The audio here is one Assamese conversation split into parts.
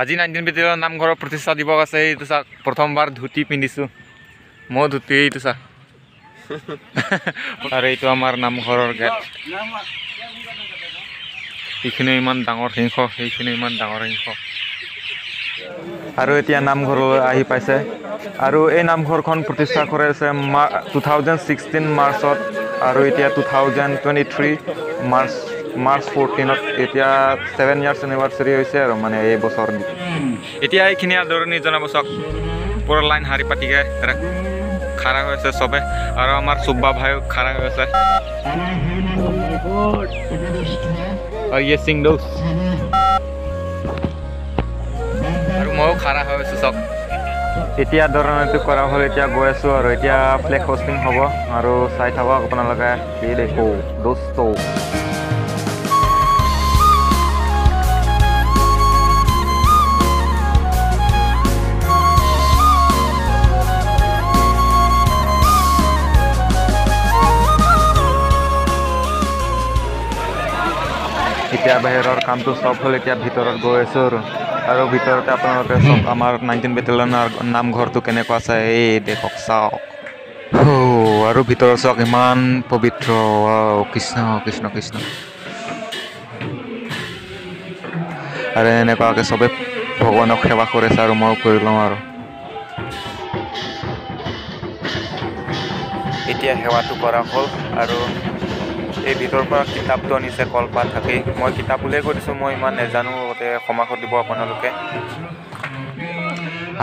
আজি 19 বেটেলিয়নৰ নামঘৰৰ প্ৰতিষ্ঠা দিৱস আছে। এইটো চাওক, প্ৰথমবাৰ ধুতি পিন্ধিছোঁ মই, ধুতি এইটো চাওক। আৰু এইটো আমাৰ নামঘৰৰ গেট। এইখিনি ইমান ডাঙৰ সিংহ, সেইখিনি ইমান ডাঙৰ সিংহ। আৰু এতিয়া নামঘৰলৈ আহি পাইছে। আৰু এই নামঘৰখন প্ৰতিষ্ঠা কৰাইছে 2016 মাৰ্চত, আৰু এতিয়া 2023 মাৰ্চ 14ত, এতিয়া 7 ইয়াৰ্ছ এনিভাৰ্চাৰী হৈছে আৰু মানে এই বছৰ। এতিয়া এইখিনি আদৰণি জনাব চাওক, পুৰা লাইন শাৰী পাতিকে খাৰা হৈ আছে চবে। আৰু আমাৰ চুব্বা ভাইও খাৰা হৈ আছে। আৰু ইয়ে সিং দোষ, আৰু ময়ো খাৰা হৈ আছোঁ চাওক। এতিয়া আদৰণিটো কৰা হ'ল, এতিয়া গৈ আছোঁ আৰু এতিয়া ফ্লেগ হোষ্টিং হ'ব আৰু চাই থাকক আপোনালোকে। এই দেখো দোস্ত, এতিয়া বাহিৰৰ কামটো চব হ'ল, এতিয়া ভিতৰত গৈ আছোঁ আৰু। আৰু ভিতৰতে আপোনালোকে চব আমাৰ 19 বেটেলিয়নৰ নামঘৰটো কেনেকুৱা আছে এই দেখক চাওক। আৰু ভিতৰত চাওক ইমান পবিত্ৰ, কৃষ্ণ কৃষ্ণ কৃষ্ণ। আৰু এনেকুৱাকৈ চবে ভগৱানক সেৱা কৰিছে আৰু ময়ো কৰি লওঁ। আৰু এতিয়া সেৱাটো কৰা হ'ল। আৰু এই ভিতৰৰ পৰা কিতাপটো আনিছে কলপাত থাকি, মই কিতাপ বুলিয়ে কৈ দিছোঁ, মই ইমান নাজানো, ক্ষমা কৰি দিব আপোনালোকে।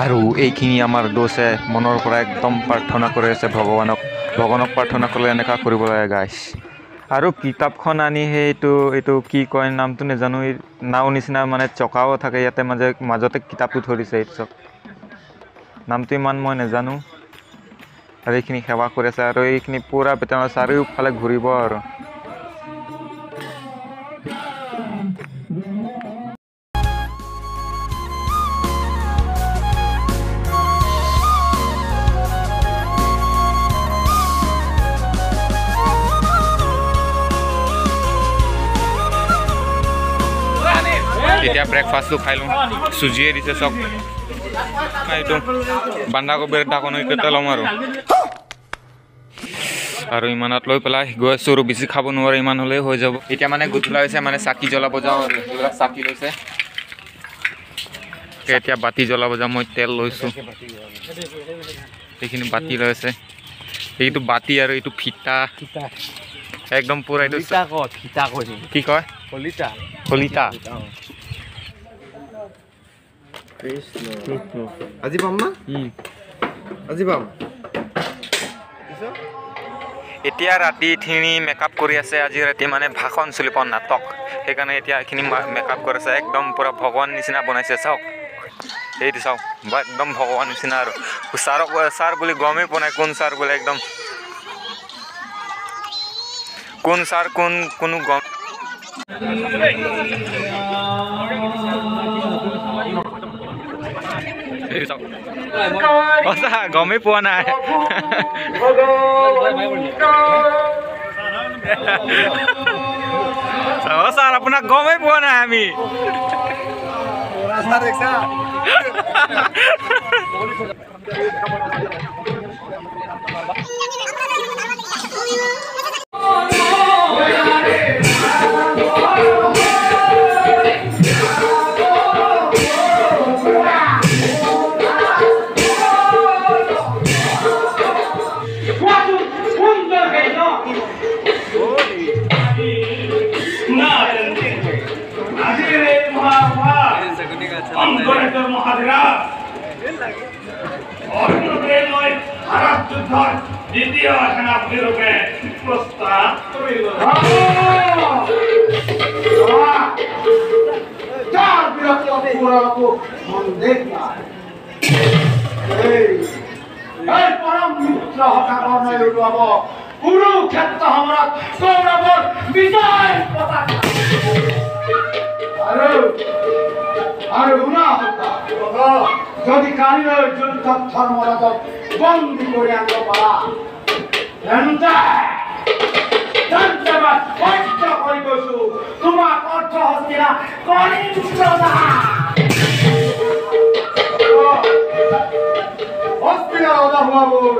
আৰু এইখিনি আমাৰ দোষে মনৰ পৰা একদম প্ৰাৰ্থনা কৰি আছে ভগৱানক। ভগৱানক প্ৰাৰ্থনা কৰিলে এনেকুৱা কৰিব লাগে গাইছ। আৰু কিতাপখন আনি সেইটো এইটো কি কয় নামটো নাজানো, এই নাও নিচিনা মানে চকাও থাকে ইয়াতে, মাজতে কিতাপটো থৈ দিছে। এইটো চব নামটো ইমান মই নাজানো। আৰু এইখিনি সেৱা কৰি আছে। আৰু এইখিনি পূৰা বেটেলিয়নৰ চাৰিওফালে ঘূৰিব। আৰু এতিয়া ব্ৰেকফাষ্টটো খাই লওঁ। চুজিয়ে দিছে চব, এইটো বন্ধাকবিৰ ঢাকনিকেইটা ল'ম আৰু। আৰু ইমানত লৈ পেলাই গৈ আছোঁ আৰু, বেছি খাব নোৱাৰে, ইমান হ'লেই হৈ যাব। এতিয়া মানে গধূলা হৈছে, মানে চাকি জ্বলাব যাওঁ আৰু। এইবিলাক চাকি লৈছে, এতিয়া বাতি জ্বলাব যাওঁ। মই তেল লৈছোঁ, এইখিনি বাতি লৈছে, এইটো বাতি আৰু এইটো ফিটা, একদম পুৰা এইটো কি কয় শলিতা। আজি পাম না, আজি পাম। এতিয়া ৰাতিখিনি মেকআপ কৰি আছে। আজি ৰাতি মানে ভাষণ চলিব নাটক, সেইকাৰণে এতিয়া এইখিনি মেকআপ কৰিছে, একদম পুৰা ভগৱান নিচিনা বনাইছে চাওক। এইটো চাওক, একদম ভগৱান নিচিনা। আৰু ছাৰক ছাৰ বুলি গমেই পোৱা নাই কোন ছাৰ বুলি, একদম কোন ছাৰ কোন কোনো গম। গমেই পোৱা নাই। ছাৰ আপোনাক গমেই পোৱা নাই আমি। দ্বিতীয় সেনাপতিৰূপে প্ৰস্তাব কৰিল। পৰম মিত্ৰ হতাকৰণে ওলোৱাব কুৰুক্ষেত্ৰ সমৰত কৌৰৱৰ বিজয় পতাকা। আৰু আৰু শুনা, যদি কালিলৈ যুদ্ধত ধৰ্মৰাজক বন্দী কৰি আনিব পাৰা, তেন্তে তেন্তে মই সত্য কৰি কৈছো, তোমাক অৰ্থ হস্তিনা কৰিম প্ৰদান। এতিয়া ৰজা হোৱাবোৰ।